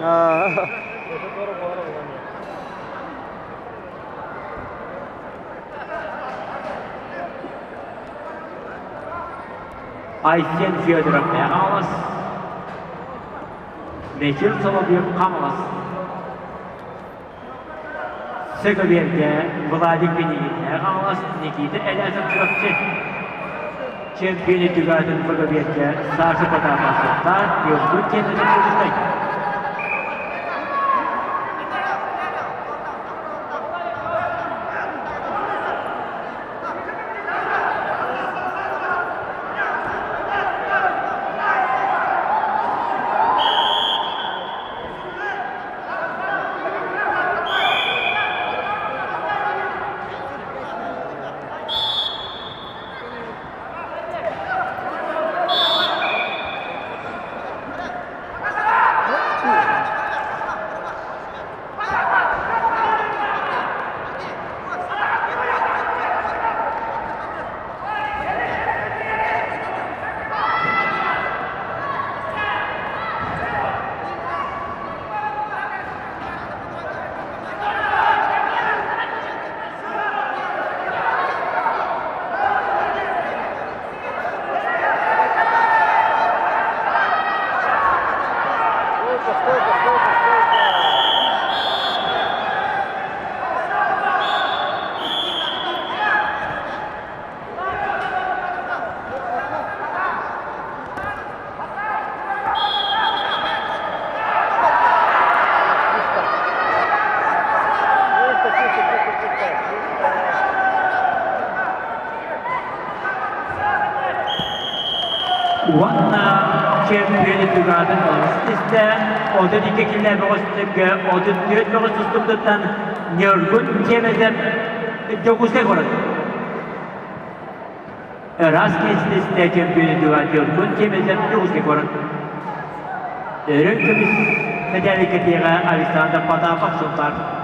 Айсен Федоров Мэҥэ Мичил Соловьев Хаҥалас Сөкөбүөргэ Владик Пинигиннээх Хаҥалас Никита Элясов Чурапчы Чемпионы түгээтин Фотобиэргэ Саша Потапов Сунтаар Ньургун Киэнэтин Дьокуускай. Уонна чемпионы түгэҕин олус истэ, 32 киллэ бөҕөстөргө 34 бөҕөс тустубутуттан Ньургун Чемезев Дьокуускай куорат. Ыраас киэстэстэ чемпионы түгэҕин Ньургун Чемезев Дьокуускай куорат. Өрүн көмүс мэтээли кэтиэҕэ Александр Потапов Сунтаар.